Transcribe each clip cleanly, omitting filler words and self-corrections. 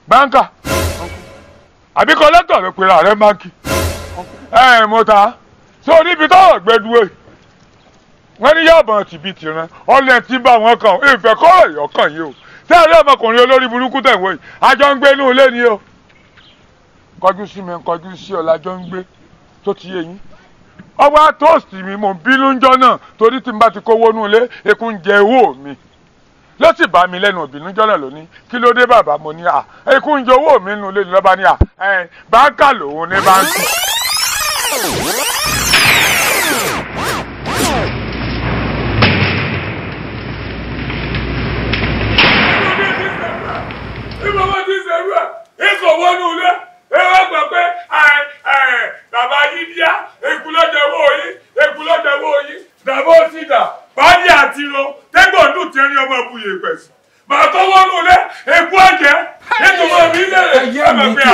Báńkà àbí kọ́lẹ́tọ̀ ló pera rẹ̀ báńkì. Ẹ mo ta so níbi tọ́rọ̀ gbẹdúró yìí wọ́n ní yọ̀bọ̀n tìbí tìran ọ̀lẹ́ tí ń bá wọn kàn ìfẹ́ kọ́rọ̀ ìyọ̀kàn yìí o. Sẹ́ẹ̀rí ọmọkùnrin olórí burúkú tẹ̀ wọ́n yìí àjọ ń gbé inú ilé ni o. Kọjú sí mi kọjú sí ọ lájọ ń gbé tó ti yé yín. Ọwọ́ tóòsì mi mò ń bínú ńjọ́ náà torí tí n bá ti kówó inú ilé eku ń jẹ owó mi. Ló sì bá mi lẹ́nu òbínú jọ́nà lónìí kí ló dé bàbá mo ní à eku ń jẹ owó mi nínú ilé ni lọ́ba ní à báńkà lòun ní báńkì. Wọnú ilé ẹ wá gbọ́ pé bàbá yín díá eku lọ́jọ́ owó yín eku lọ́jọ́ owó yín dàbó ti dà báyìí àti ro tẹ́gbọ̀n dùn tí ẹni ọmọ ìbúyè pẹ̀sì màá tó wọnú ilé eku ọ̀jẹ̀ nítorí mi lèrè ẹ mọ̀ pé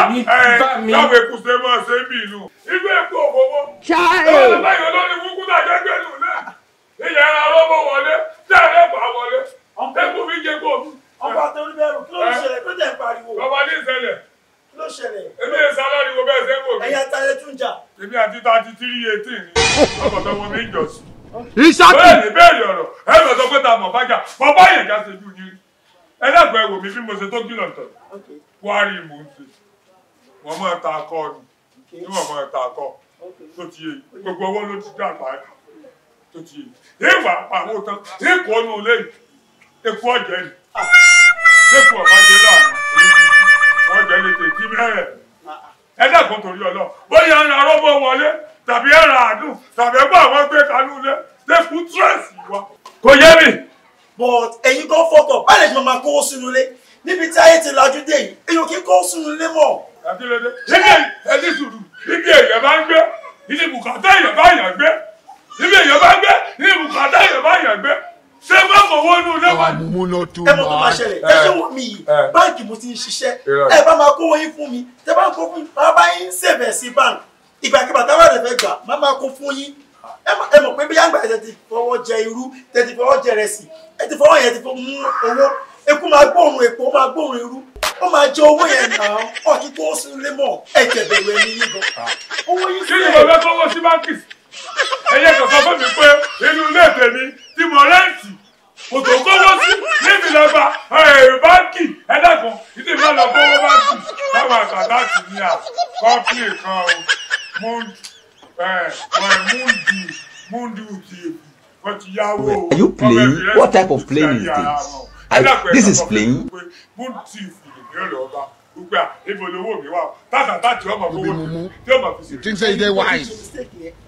láwọn eku ṣe máa ṣe bí ìlú inú eku òfowó ẹ báyìí olórí kúkú náà jẹ́ gbẹ́nu lé ìyẹn ara rọ́bọ̀ wọlé tẹ́lẹ̀ bá wọlé eku fi jẹ kó mi. Ọba àtẹnudẹ́rù kí ló ń ṣẹlẹ̀ kí ló dẹ̀ ń pariwo. Bàbá ní ìṣẹ̀lẹ̀. Kí ló ṣẹlẹ̀. Èmi yẹn sálárì wo bẹ́ẹ̀ ṣe ń wò mí. Ẹ̀yin atalẹ̀ tún jà. Èmi àti 3318 ni ọkọ̀ tó wọ́n mi ń jọ sí. Ìṣàkì. Bẹ́ẹ̀ ni bẹ́ẹ̀ yọ̀rọ̀ ẹ lọ sọ pé ta mọ̀ bájà mọ̀ bá yẹn já ṣojú yín. Ẹ dàgbọ́ ẹ wò mí bí mo ṣe tó kìlọ̀ tọ̀. Kwari mò ń ṣe. Wọ́n máa ta akọ ni. Ní wọ́n máa ta akọ. Tó ti yé gbogbo ọwọ́ ló ti dàgbà tó ti yé. Ìwà pàwọ́ tán ìkọ́ nù lẹ́yìn eku ọ̀jẹ̀ ni. Lẹ́kùn ọ̀bá jẹ́ láàrin wọ́n jẹ́ lè tètè mẹ́rẹ̀. Ẹ dàgbọ́n torí ọlọ́ bóyá ń ra rọ́bọ̀ wọlé tàbí ẹ ra àdùn tàbí ẹgbẹ́ àwọn gbé kanú lé lẹ́kùn tírẹ̀sì wa. Kò yé mi. But ẹ̀yin kan fọkàn báyìí lè máa kówó sínú ilé níbi tí ayé ti lajú dé yìí èèyàn kì í kówó sínú ilé mọ́. Àkílódé ibi ẹni sùúrù ibi èèyàn bá ń gbé ilé bùkátà èèyàn bá yàn gbé ibi èèyàn bá ń gbé ilé bùkátà èèyàn bá yàn gbé. Ṣé má kò wọnú ilé wa. Ẹ mọ̀ tó máa ṣẹlẹ̀ ẹ ṣé wọ́n mi yìí báńkì mo ti ń ṣiṣẹ́ ẹ bá máa kówó yín fún mi tẹ bá ń kó fún mi máa bá yín ṣèbẹ̀ sí báńkì ìgbàkigbà táwọn ẹ̀rẹ̀ fẹ́ gbà máa máa kó fún yín. Ẹ mọ̀ pé bí yàgbà ẹ ti fọwọ́ jẹ irú tẹ ti fọwọ́ jẹ rẹsì ẹ ti fọwọ́ yẹn ti mú owó eku máa gbóòórùn epo máa gbóòórùn irú ó máa jẹ owó yẹn náà ọ̀ kí kó sínú ilé mọ̀ ẹ jẹ bẹ̀rù ẹni yín gan. Owó yín kí ni mo fẹ́ kówó sí báńkì? Ẹyẹ kankan fún mi pé inú ilé tèmi tí mo rẹ́ǹtì kò tó kówó sí níbi lọ́ba báńkì ẹ dákun ìdí ìbá lọ kówó báńkì táwọn àkàtà tì ní à kọ́pì kan o múndù tì wọ́n ti yáwó. Are you playing? What type of playing is this? This is playing. Múndù tì ìlú lọ́ba gbogbo à ibo lowó mi wà tàtà tàtì ọmọ fowó tí ọmọ fi sí. You think say you dey wise?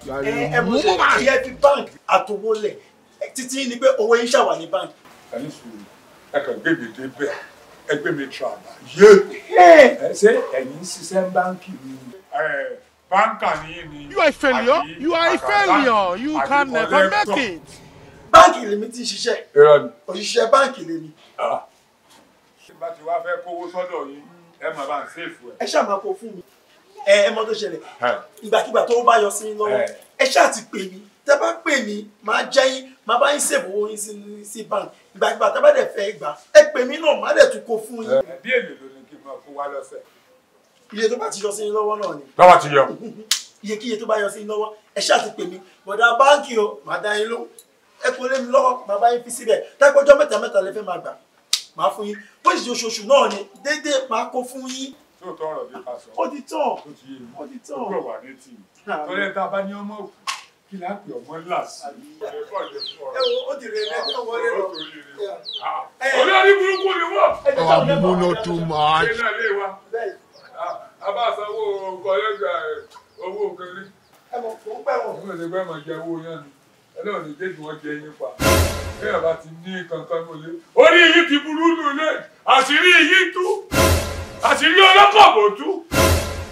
You are a mumu man. Ẹ fi báńkì àtowó lẹ̀ títí ni pé owó yín ṣàwà ní báńkì. Ẹni sùúrù ẹ kàn gbé mi dé bẹ́ẹ̀ ẹ gbé mi tra àlàyé. Ẹ ṣé ẹ̀yin ń ṣiṣẹ́ báńkì ni. Báńkà ni yín ni. You are a failure. You are a failure. You can never make it. Báńkì lèmi ti ń ṣiṣẹ́. Irọ́ ni. Òṣìṣẹ́ báńkì lèmi. Tí bá ti wá fẹ́ kówó sọ́dọ̀ yín ẹ máa bá ń ṣèfù ẹ. Ẹ ṣáà máa kó fún mi. Ẹ mọ tó ṣẹlẹ̀ ìgbàkigbà tó bá yọ sí yín lọ́wọ́ ẹ ṣáà ti pè mí tẹ bá pè mí máa jẹ́ yín máa bá yín ṣèbò owó yín sí bank ìgbàkigbà tẹ bá dẹ̀ fẹ́ gbà ẹ pè mí náà má dẹ̀ tún kó fún yín. Bí èlò ló ní kí n máa kó wá lọ́sẹ̀. Iye tó bá ti yọ sí yín lọ́wọ́ náà ni. Lọ́wọ́ ti yọ. Iyekíye tó bá yọ sí yín lọ́wọ́ ẹ ṣáà ti pè mí bọ̀dà báńkì o máa dá yín lóhùn ẹ kò lé mi lọ́wọ́ máa bá yín fi síbẹ̀ tágbọ́jọ́ mẹ́ta mẹ́ta lẹ fẹ́ máa gbà máa fún yín bó sì ṣe oṣooṣù náà ni déédéé máa kó fún yín. Tó tọrọ bí ká sọ. Ó ti tán. Ó ti yé mi. Ó ti tán. Ó gbọ̀ wà ní tì mí. Torí ẹ tá a bá ní ọmọ òkú kí là á pè ọmọ ńlá sí. Ẹ wo ó ti rè é lẹ́jọ́ wọlé lọ. Olórí burúkú ni wọ́n. Oh, mumu no too much. Ṣé náà lè wa? A bá sanwó kọ́lẹ́gbà owó kéré. Ẹ mọ̀ kó pẹ́ wọ̀n. Mo lè fẹ́ máa jẹ owó yẹn ni. Ẹlọ́run lè jẹ́ kí wọ́n jẹ yín pa. Bẹ́ẹ̀ bá ti ní kankan ní olé. Orí yìí ti burú nù ilé. Àṣírí yìí tú. Àṣírí ọlọ́kọ̀bọ̀ tú.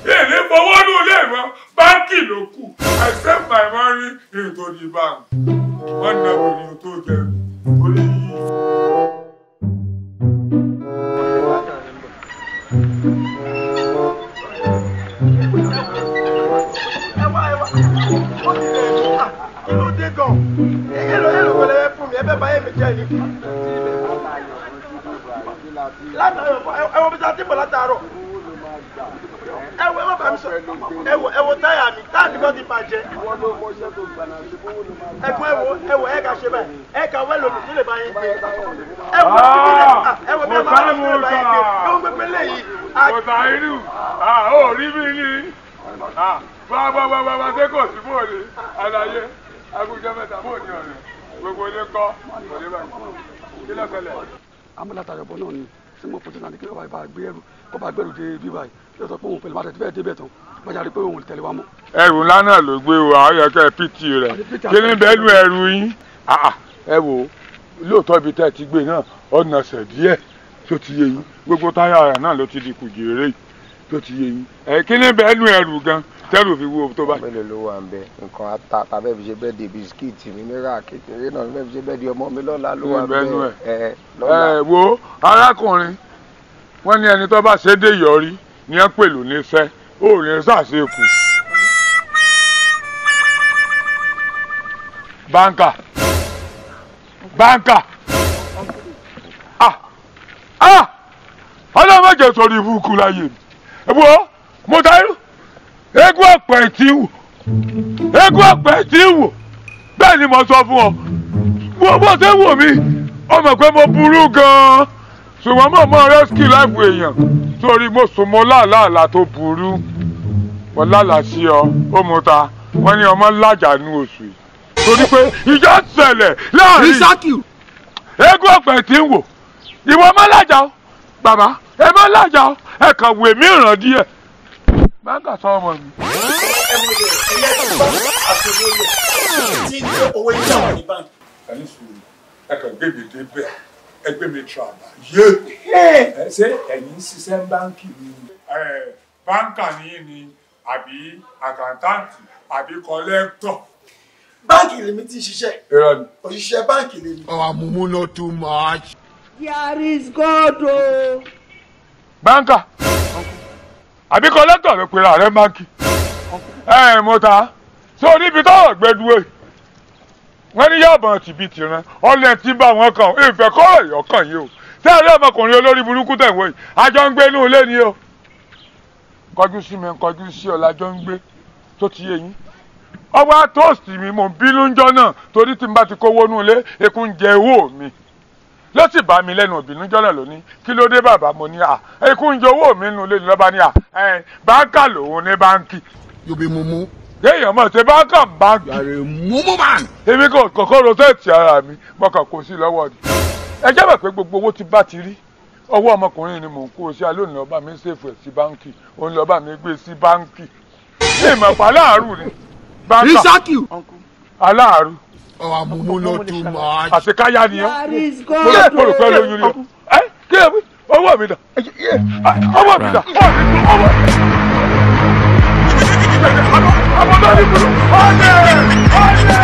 Èlé fọwọ́ nù ilé mọ́. Báńkì ló kù. I save my money into the bank. Wọ́n na wòlíì tó jẹ orí yìí. Ẹ wá ẹ wá ó ti rẹ̀ mí kí ló dé gan? Èlò èlò kò lè fún mi ẹ fẹ́ bá yẹn mi jẹ́ ni. Látàárọ̀ ẹ wo bí ta ti bọ̀ látàárọ̀. Ẹ wo ẹ má bàa mi sọ. Ẹ wo táyà mi, táyà mi kan ti bàjẹ́. Ẹ̀gbọ́n ẹ wo ẹ ká ṣe báyìí. Ẹ ká wẹ́ lómi tó lè bá yín gbé. Ẹ wo ẹ wo bí ẹ máa tó lè bá yín gbé. Ẹ wo pépé léyìí. Mo ta irú, ó rí mi ní. Bá bá bá bá ṣé kò sí bóòlì àlàyé agúnjẹ mẹ́ta bóòlì ọ̀rẹ́ gbogbo ilé kọ́ kò ní báyìí. Kí ló ṣẹlẹ̀? Amúlátayọ̀bọ náà ni tí mo pòtò náà ní kí ló bá gbé ẹrù kó bá gbẹrù dé bí báyìí ló sọ pé òun pẹ̀lú bàtẹ tí fẹ́ẹ́ débẹ̀ tán wọ́n ṣàrí pé òun tẹ̀lé wa mọ́. Ẹrù ńlá náà ló gbé wa, ó yẹ kẹ́ ẹ pìtì rẹ̀. Kí ni bẹ́ẹ̀ nu ẹrù yín? Ẹ wò ó, lóòótọ́ ibi tẹ́ ẹ ti gbé náà ọ̀nà ṣẹ̀ díẹ̀ tó ti yé yín. Gbogbo táyà rẹ̀ náà ló ti di kùjèrè tó ti yé yín. Ẹ kí ni bẹ́ẹ̀ nu ẹrù gan tẹ́rù fi wúwo tó bá. Mélòó ló wà ń bẹ nǹkan ata tàbí fi ṣe bẹ́ẹ̀ di bisikíìtì mineral kékeré náà fẹ́ fi ṣe bẹ́ẹ̀ di ọmọ mi lọ́la ló wà ń bẹ. Ẹ wo arákùnrin, wọ́n ní ẹni tó bá ṣe dé yọrí ni ẹ pè lóní fẹ́ ó ní sàṣekù. Báńkà báńkà ah ah ọlọ́run má jẹ́ sọ̀rọ̀ ìbùkún láyé mi. Ẹ wo mo dáyọ̀ eégún ọ̀pẹ̀ tí wò, eégún ọ̀pẹ̀ tí wò, bẹ́ẹ̀ ni mo sọ fún ọ. Wo bó ṣe wò mí, ó mọ̀ pé mo burú gan-an, ṣùgbọ́n mo mọ rescue life èèyàn torí mo sùn mo láàlá tó burú. Wọ́n lálàá sí ọ, ó mu ta, wọ́n ní ọmọ lájà ní oṣù yìí torí pé ìjọ ṣẹlẹ̀ láàrin eégún ọ̀pẹ̀ tí ń wò. Ìwọ má lájà o, bàbá ẹ má lájà o, ẹ kàn wò mí ràn díẹ̀. Báńkà sọ ọmọ mi. Ẹyẹ tó bá àtòwò rẹ̀ tí owó yín náà wà ní báńkì. Ẹni sùúrù, ẹ kàn gbé mi dé bẹ́ẹ̀, ẹ gbé mi tra àbá. Yé! Ẹ ṣé ẹ̀yin ń ṣiṣẹ́ báńkì ni? Báńkà ni yín ni àbí àkàntáǹtì àbí kọ́lẹ́tọ̀. Báńkì lèmi ti ń ṣiṣẹ́. Irọ́ ni. Òṣìṣẹ́ báńkì lèmi. Our mumu not too much. There is God o. Báńkà àbí kọ́lẹ́tọ̀ ló pera rẹ̀ báńkì. Ẹ mo ta so níbi tọ́rọ̀ gbẹdúwẹ̀ wọ́n ní yàbọ̀n tìbí tìran ọlẹ́ tí bá wọn kàn ìfẹ́ kọ́rọ̀ ìyọkàn yìí o. Ṣé ẹ rí ọmọkùnrin olórí burúkú tẹ̀wọ́ yìí, àjọ ń gbé inú ilé ni o. Kọjú sí mi, kọjú sí ọ lájọ ń gbé tó ti yé yín. Ọwọ́ tóòsì mi mò ń bínú ńjọ́ náà torí tí n bá ti kówó inú ilé eku ń jẹ owó mi. Ló sì bá mi lẹ́nu òbínú jọ́nà lónìí, kí ló dé bàbá? Mo ní à eku ń jẹ owó mi nínú ilé ni. Lọ́ba ní à báńkà lòun ní báńkì. You be mumu. Kéèyàn mọ̀ ṣe báńkà báńkì. You are a mumu man. Èmi kò kọ́kọ́ rosẹ́ẹ̀tì ara mi, mo kàn kó sí lọ́wọ́ ni. Ẹ jẹ́ mọ̀ pé gbogbo owó tí bá ti rí ọwọ́ ọmọkùnrin ni mò ń kó o sí. Alóòní lọ́ba mi ń ṣèfù ẹ̀ sí báńkì, òun lọ́ba mi gbé sí báńkì. Ní ìmọ̀pá aláàrù ni báńkà aláàrù. Our mumu not too much. Àti káyà ni ọ́. Mo rò pé lóyún ni ọ́. Ẹ kí ẹ owó mi dà, owó mi dà, owó mi dà. Ọmọ náà ní burú. Ọ̀lẹ́ ọ̀lẹ́.